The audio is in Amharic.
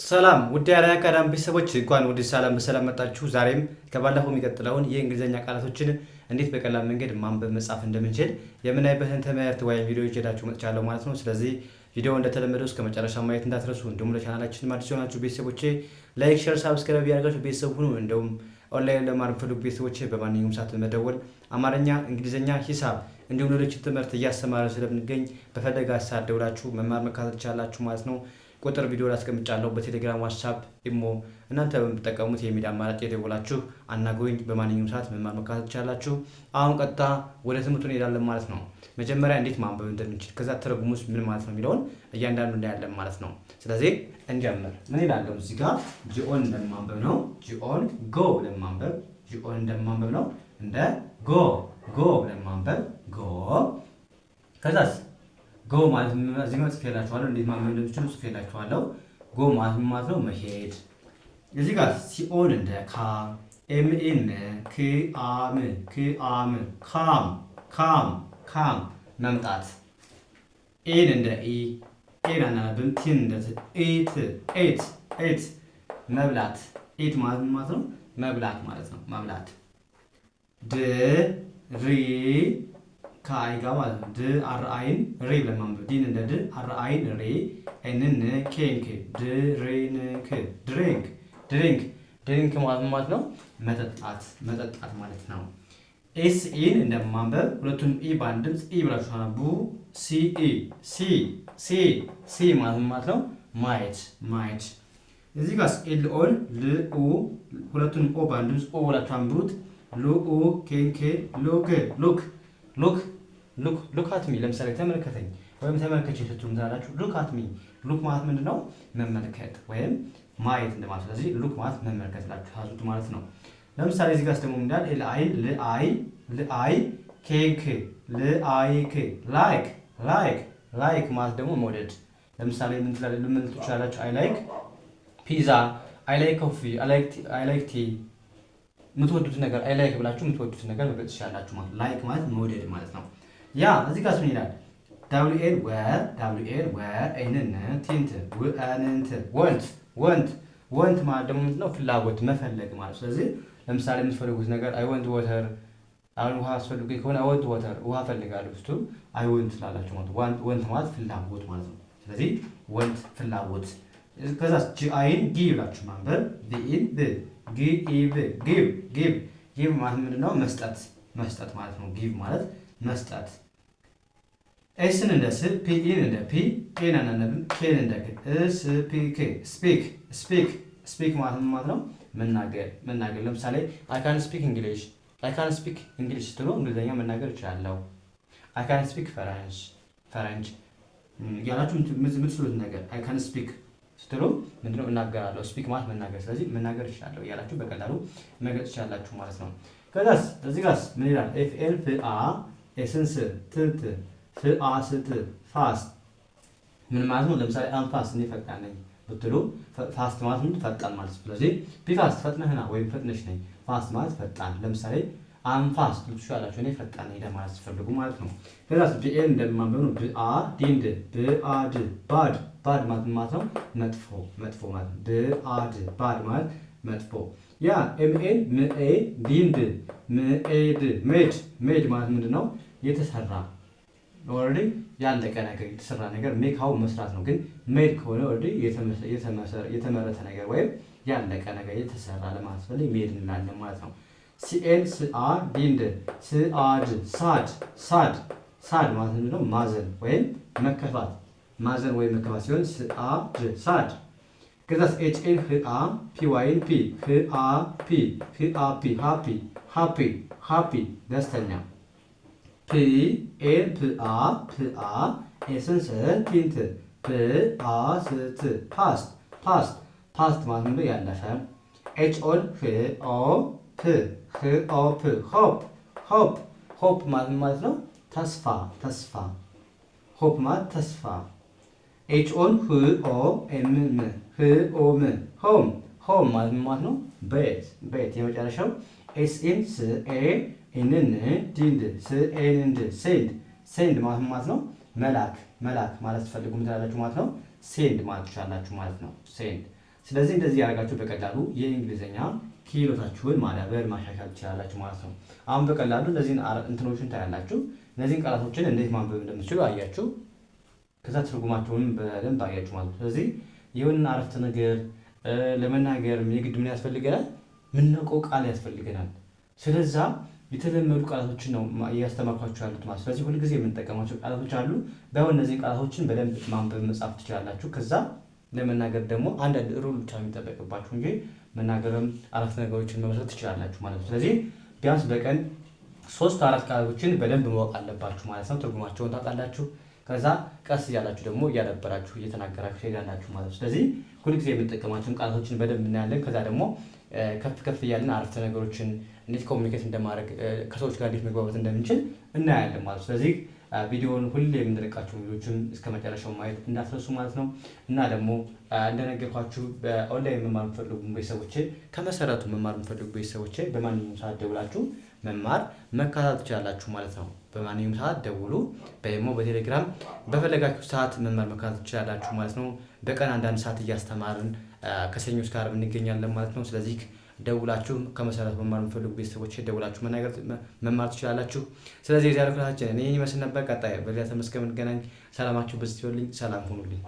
ሰላም ውድ የአራያ አካዳሚ ቤተሰቦች፣ እንኳን ወደ ሰላም በሰላም መጣችሁ። ዛሬም ከባለፈው የሚቀጥለውን የእንግሊዝኛ ቃላቶችን እንዴት በቀላል መንገድ ማንበብ መጻፍ እንደምንችል የምናይበትን ትምህርት ወይም ቪዲዮ ይዤላችሁ መጥቻለሁ ማለት ነው። ስለዚህ ቪዲዮ እንደተለመደው እስከ መጨረሻ ማየት እንዳትረሱ። እንዲሁም ለቻናላችን አዲስ የሆናችሁ ቤተሰቦቼ like፣ share፣ subscribe እያደረጋችሁ ቤተሰብ ሁኑ። እንደውም ኦንላይን ለመማር የምትፈልጉ ቤተሰቦቼ በማንኛውም ሰዓት በመደወል አማርኛ፣ እንግሊዝኛ፣ ሂሳብ እንዲሁም ሌሎችን ትምህርት እያስተማረ ስለምንገኝ በፈለጋ ሰዓት ደውላችሁ መማር መከታተል ትችላላችሁ ማለት ነው። ቁጥር ቪዲዮ ላይ አስቀምጫለሁ። በቴሌግራም፣ ዋትሳፕ፣ ኢሞ እናንተ በምትጠቀሙት የሚዲያ አማራጭ የደወላችሁ አናግሩኝ። በማንኛውም ሰዓት መማር መከታተል ትችላላችሁ። አሁን ቀጥታ ወደ ትምህርቱ እንሄዳለን ማለት ነው። መጀመሪያ እንዴት ማንበብ እንደምንችል፣ ከዛ ትርጉሙስ ምን ማለት ነው የሚለውን እያንዳንዱ እናያለን ማለት ነው። ስለዚህ እንጀምር። ምን ይላል እዚህ ጋር? GO ን እንደማንበብ ነው። GO ን go ብለን ማንበብ፣ GO ን እንደማንበብ ነው። እንደ go፣ go ብለን ማንበብ፣ go። ከዛስ go ማለት እዚህ ጋር ጽፌላችኋለሁ። እንዴት ማንበብ እንደምትችሉ ጽፌላችኋለሁ። Go ማለት ምን ማለት ነው? መሄድ። እዚህ ጋር CO ን እንደ ካ፣ MA ን ክ አም፣ ክ አም፣ come፣ come፣ come መምጣት። E ን እንደ ኢ፣ A ን አናነብም። T ን እንደ ት፣ eat፣ eat፣ eat መብላት። Eat ማለት ምን ማለት ነው? መብላት ማለት ነው። መብላት። ድ ሪ ከ I ጋር ማለት ነው። ድ R I ን ሪ ብለን ማንበብ፣ D ን እንደ ድ፣ R I ን ሪ፣ N ን K ን ክ፣ drink፣ drink፣ drink። Drink ማለት ማለት ነው መጠጣት፣ መጠጣት ማለት ነው። S E ን እንደማንበብ፣ ሁለቱንም E በአንድ ድምፅ ኢ ብላችሁ ታነቡ። C E፣ see፣ see፣ see ማለት ማለት ነው ማየት፣ ማየት። እዚህ ጋር L O ን ል ኡ፣ ሁለቱንም O በአንድ ድምፅ ኦ ብላችሁ አንብቡት። ሉ ኡ K ን ክ፣ look፣ look፣ look፣ look። Look at me፣ ለምሳሌ ተመልከተኝ ወይም ተመልከች ስትሉ ትላላችሁ። Look at me። Look ማለት ምንድን ነው? መመልከት ወይም ማየት እንደማለት። ስለዚህ look ማለት መመልከት ብላችሁ ያዙት ማለት ነው። ለምሳሌ እዚህ ጋር ደግሞ እንዳል L I ል I፣ ል I K ክ፣ ል I K፣ like፣ like። Like ማለት ደግሞ መውደድ። ለምሳሌ ምን ትላላችሁ? ምን ትችላላችሁ? I like pizza፣ I like coffee፣ I like tea። የምትወዱት ነገር I like ብላችሁ የምትወዱት ነገር መግለጽ ትችላላችሁ ማለት። Like ማለት መውደድ ማለት ነው። Yeah፣ እዚህ ጋር ምን ይላል? W A ን ወ፣ W A ን ወ፣ N ን T ን ት፣ ው እ ን ት፣ want፣ want። Want ማለት ደግሞ ምንድነው? ፍላጎት፣ መፈለግ ማለት። ስለዚህ ለምሳሌ የምትፈልጉት ነገር I want water፣ አሁን ውሃ አስፈልጉኝ ከሆነ I want water፣ ውሃ ፈልጋለሁ ስትሉ I want ትላላችሁ ማለት። Want ማለት ፍላጎት ማለት ነው። ስለዚህ want ፍላጎት። ከዛ G I ን ጊ ብላችሁ ማንበብ፣ V E ን ቭ፣ ጊ ኢ ቭ፣ give፣ give። Give ማለት ምንድነው? መስጠት፣ መስጠት ማለት ነው። Give ማለት መስጠት። S ን እንደ ስ፣ P E ን እንደ ፒ፣ A ን አናነብም፣ K ን እንደ ክ፣ ስ P K፣ speak፣ speak። Speak ማለት ምን ማለት ነው? መናገር፣ መናገር። ለምሳሌ I can speak English፣ I can speak English ስትሉ እንግሊዝኛ መናገር እችላለሁ። I can speak French፣ French እያላችሁ የምትችሉት ነገር I can speak ስትሉ ምንድነው? እናገራለሁ። Speak ማለት መናገር። ስለዚህ መናገር እችላለሁ እያላችሁ በቀላሉ መግለጽ ትችላላችሁ ማለት ነው። ከዛስ እዚህ ጋርስ ምን ይላል? F A ን ፍ አ፣ S ን ስ፣ ት ት፣ ፍ አ ስ ት፣ fast ምን ማለት ነው? ለምሳሌ I'm fast፣ እኔ ፈጣን ነኝ ብትሉ fast ማለት ምን? ፈጣን ማለት ነው። ስለዚህ be fast፣ ፈጥነህ ና ወይም ፈጥነሽ ነይ። Fast ማለት ፈጣን። ለምሳሌ I'm fast ልትሉ ትችላላችሁ፣ እኔ ፈጣን ነኝ ለማለት ስትፈልጉ ማለት ነው። ከዛስ BA ን እንደማንበብ ነው። ብአ D ን ድ፣ ብአድ፣ bad። Bad ማለት ምን ማለት ነው? መጥፎ፣ መጥፎ ማለት ነው። ብአድ፣ bad ማለት መጥፎ። Yeah፣ MA ን ምኤ፣ D ን ድ፣ ምኤድ፣ made። Made ማለት ምንድን ነው? የተሰራ፣ already ያለቀ ነገር፣ የተሰራ ነገር። Make አሁን መስራት ነው። ግን made ከሆነ already የተመረተ ነገር ወይም ያለቀ ነገር፣ የተሰራ ለማለት ስፈልግ made እንላለን ማለት ነው። CA ን ስአ፣ D ን ድ፣ ስአድ፣ sad፣ sad። Sad ማለት ምንድን ነው? ማዘን ወይም መከፋት፣ ማዘን ወይም መከፋት ሲሆን ስአድ፣ sad። ከዛስ HA ን ህአ፣ PY ን ፒ፣ ህአ ፒ፣ ህአ ፒ፣ happy፣ happy፣ happy ደስተኛ። P A ን ፕአ፣ ፕአ፣ S ን ስ፣ T ን ት፣ ፕአ ስ ት፣ past፣ past። Past ማለት ምንድነው? ያለፈ። H O ን ህ ኦ ፕ፣ ህ ኦ ፕ፣ hope፣ hope። Hope ማለት ምን ማለት ነው? ተስፋ፣ ተስፋ። Hope ማለት ተስፋ። H O ን ህ ኦ M ም፣ ህ ኦ ም፣ home። Home ማለት ምን ማለት ነው? ቤት፣ ቤት። የመጨረሻው S E ን ስ ኤ፣ N ን D ን ድ፣ ስ ኤ ን ድ፣ send። Send ማለት ምን ማለት ነው? መላክ፣ መላክ ማለት ስትፈልጉ ምን ትላላችሁ ማለት ነው? Send ማለት ትችላላችሁ ማለት ነው። Send። ስለዚህ እንደዚህ ያደርጋችሁ በቀላሉ የእንግሊዝኛ ክህሎታችሁን ማዳበር ማሻሻል ትችላላችሁ ማለት ነው። አሁን በቀላሉ እነዚህን እንትኖችን ታያላችሁ። እነዚህን ቃላቶችን እንዴት ማንበብ እንደምትችሉ አያችሁ። ከዛ ትርጉማቸውን በደንብ አያችሁ ማለት ነው። ስለዚህ የሆነን አረፍተ ነገር ለመናገር የግድ ምን ያስፈልገናል? ምናውቀው ቃል ያስፈልገናል። ስለዛ የተለመዱ ቃላቶችን ነው እያስተማርኳችሁ ያሉት ማለት። ስለዚህ ሁልጊዜ የምንጠቀማቸው ቃላቶች አሉ። ባይሆን እነዚህን ቃላቶችን በደንብ ማንበብ መጻፍ ትችላላችሁ። ከዛ ለመናገር ደግሞ አንዳንድ rule ብቻ የሚጠበቅባችሁ እንጂ መናገርም አረፍተ ነገሮችን መመስረት ትችላላችሁ ማለት ነው። ስለዚህ ቢያንስ በቀን 3 4 ቃላቶችን በደንብ ማወቅ አለባችሁ ማለት ነው። ትርጉማቸውን ታውቃላችሁ። ከዛ ቀስ እያላችሁ ደግሞ እያዳበራችሁ እየተናገራችሁ ትሄዳላችሁ ማለት ነው። ስለዚህ ሁልጊዜ የምንጠቀማቸውን ቃላቶችን በደንብ እናያለን። ከዛ ደግሞ ከፍ ከፍ እያልን አረፍተ ነገሮችን እንዴት communicate እንደማድረግ፣ ከሰዎች ጋር እንዴት መግባባት እንደምንችል እናያለን ማለት ነው። ስለዚህ ቪዲዮውን ሁሌ የምንለቃቸው ቪዲዮዎችን እስከ መጨረሻው ማየት እንዳትረሱ ማለት ነው። እና ደግሞ እንደነገርኳችሁ በኦንላይን መማር የምትፈልጉ ቤተሰቦቼ፣ ከመሰረቱ መማር የምትፈልጉ ቤተሰቦቼ በማንኛውም ሰዓት ደውላችሁ መማር መከታተል ትችላላችሁ ማለት ነው። በማንኛውም ሰዓት ደውሉ። በኢሞ፣ በቴሌግራም በፈለጋችሁ ሰዓት መማር መከታተል ትችላላችሁ ማለት ነው። በቀን አንዳንድ ሰዓት እያስተማርን ከሰኞ እስከ ዓርብ እንገኛለን ማለት ነው። ስለዚህ ደውላችሁ ከመሰረቱ መማር የምትፈልጉ ቤተሰቦች ደውላችሁ መናገር መማር ትችላላችሁ። ስለዚህ የዛሬው ክላሳችን እኔ ይመስል ነበር። ቀጣይ በሌላ ተመስገን እንገናኝ። ሰላማችሁ በዚህ ይበልኝ። ሰላም ሁኑልኝ።